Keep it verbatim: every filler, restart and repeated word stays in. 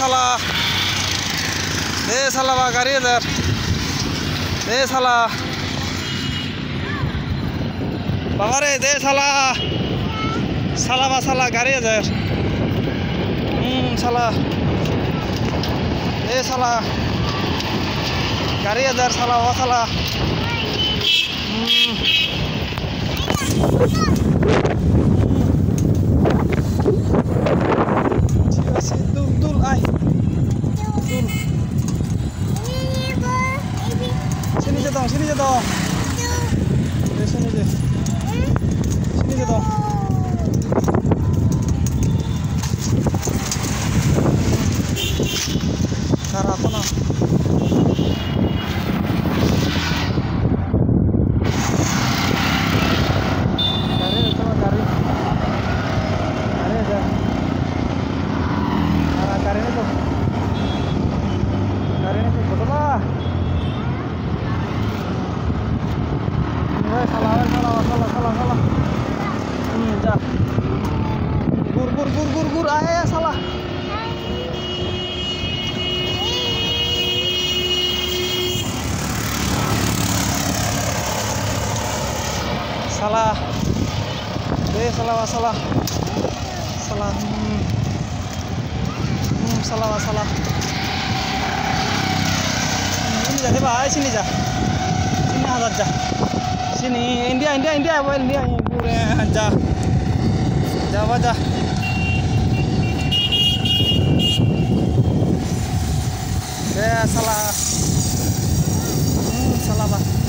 Sala. De sala ba gari ejer. De sala. Baba re, de sala. Sala ba sala gari ejer. Hmm, sala. De sala. Gari ejer sala ba sala. Hmm. Dul, dul, ai. Dul. Sini je dong, sini je dong. Ei sini je. Sini je dong. Tara kono. Gari, coba gari. Gari aja. Nah, gari itu. Gari itu, betul lah. Woi, sala, woi, sala, sala, sala, sala. Hmm, ja. Gur, gur, gur, gur, gur. Ayo, ayo, sala. Sala. Eh, sala, sala. Sala. Hmm. Hmm, sala, sala. Hmm, sini ja, de bai, sini ja. Sini hajar ja. Sini, India, India, India, abo India, India, ja. Ja, ba, ja. De, sala. Hmm, sala, ba.